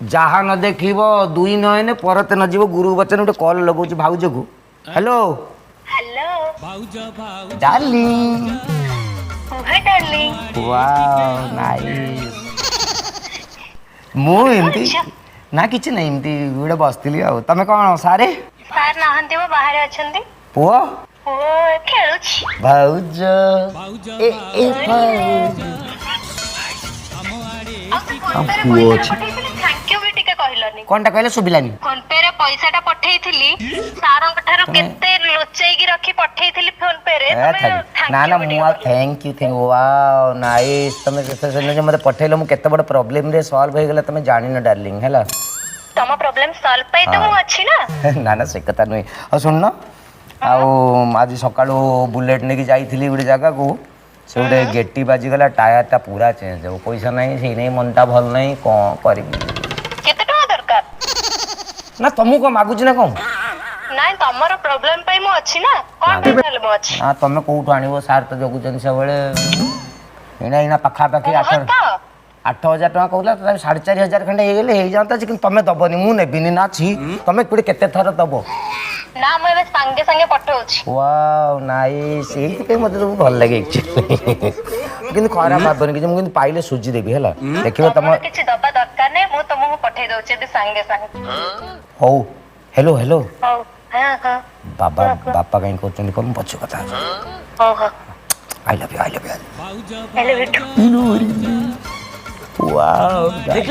ଯାହା ନ ଦେଖିବ ଦୁଇ ନୟନେ ପରତେ ନ ଯିବ, ଗୁରୁ ବଚନ। ଗୋଟେ କଲ୍ ଲଗାଉଛି ଭାଉଜକୁ। ହ୍ୟାଲୋ। ହ୍ୟାଲୋ। ଡାର୍ଲିଂ। କୁହ ଡାର୍ଲିଂ। Wow, nice. ମୁଁ ଏମିତି ନା, କିଛି ନାହିଁ, ଏମିତି ଗୋଟେ ବସିଥିଲି। ଆଉ ତମେ କ'ଣ? ସାରେ? ସାର୍ ନାହାନ୍ତି ମ, ବାହାରେ ଅଛନ୍ତି। ପୁଅ? ପୁଅ ଖେଳୁଛି। ଭାଉଜ, ଏ ଏ ଭାଉଜ। ଆଉ ସେ ଫୋନ ପେ ରେ ପୁଅ ପଇସାଟା ଅଛି। ପଠେଇଥିଲି, thank you ବି ଟିକେ କହିଲନି। କ'ଣଟା କହିଲେ, ଶୁଭିଲାନି? ଫୋନ ପେ ରେ ପଇସାଟା ପଠେଇଥିଲି, ସାରଙ୍କ ଠାରୁ କେତେ ଲୁଚେଇକି ରଖି ପଠେଇଥିଲି ଫୋନ ପେ ରେ। ଏ ତମେ thank ନା thank ନା you ବି ମୁଁ ଟିକେ ଆଉ କହିଲନି। Thank you, thank, wow, nice. ତମେ ସେଦିନ ଯେ ମୋତେ ପଠେଇଲ, ମୁଁ କେତେ ବଡ଼ ପ୍ରୋବ୍ଲେମରେ ସଲ୍ଭ ହେଇଗଲା ତମେ ଜାଣିନ ଡାର୍ଲିଂ, ହେଲା। ତମ ପ୍ରୋବ୍ଲେମ ସଲ୍ଭ ପାଇଁ ତ ମୁଁ ଅଛି ନା। ନା ନା, ସେ କଥା ନୁହେଁ। ଆଉ ଶୁଣୁନ, ଆଉ ଆଜି ସକାଳୁ ବୁଲେଟ୍ ନେଇକି ଯାଇଥିଲି ଗୋଟେ ଜାଗାକୁ, ସେ ଗୋଟେ ଗେଟି ବାଜିଗଲା, ଟାୟାରଟା ପୁରା ଚେଞ୍ଜ ହେବ। ପଇସା ନାହିଁ, ସେଇ ନେଇ ମନଟା ଭଲ ନାହିଁ। କ'ଣ କରିବି? କେତେ ଟଙ୍କା ଦରକାର? ନା, ତମକୁ କ'ଣ ମାଗୁଛି ନା କ'ଣ? ନାଇଁ, ତମର ପ୍ରୋବ୍ଲେମ ପାଇଁ ମୁଁ ଅଛି ନା। କଣ ପାଇଁ ତାହେଲେ ମୁଁ ଅଛି? ନା, ତମେ କୋଉଠୁ ଆଣିବ? ସାର୍ ତ ଜଗୁଛନ୍ତି ସବୁବେଳେ। ଏଇନା ଏଇନା ପାଖାପାଖି କୁହ 8 ତ। 8,000 ଟଙ୍କା କହୁଥିଲା, ତଥାପି 4,500 ଖଣ୍ଡେ ହେଇଗଲେ ହେଇଯାନ୍ତା ଯେ, କିନ୍ତୁ ତମେ ଦବନି, ମୁଁ ନେବିନି। ନା, ଛି, ତମେ କୋଉଠି କେତେ ଥର ଦବ? ନା, ମୁଁ ଏବେ ସାଙ୍ଗେ ସାଙ୍ଗେ ପଠଉଛି। Wow, nice. ଏଇଥିପାଇଁ ମୋତେ ସବୁ ଭଲ ଲାଗେ ଆକ୍ଚୁଆଲି। କିନ୍ତୁ ଖରାପ ଭାବନି କିଛି, ମୁଁ କିନ୍ତୁ ପାଇଲେ ସୁଜି ଦେବି, ହେଲା। ଦେଖିବ ତମ ତମର କିଛି ଦବା ଦରକାର ନାହିଁ, ମୁଁ ତମକୁ ପଠେଇ ଦଉଛି ଏବେ ସାଙ୍ଗେ ସାଙ୍ଗେ। ହଉ, ହ୍ୟାଲୋ, ହ୍ୟାଲୋ। ହଉ, ହଁ। ବାବା, ବାପା କାହିଁ କରୁଛନ୍ତି କଣ? ମୁଁ ପଛ କଥା। ହଉ। I love you, I love you. ହେଲେ ବିଟୁ। ୱାଓ। ଦେଖିଲେ।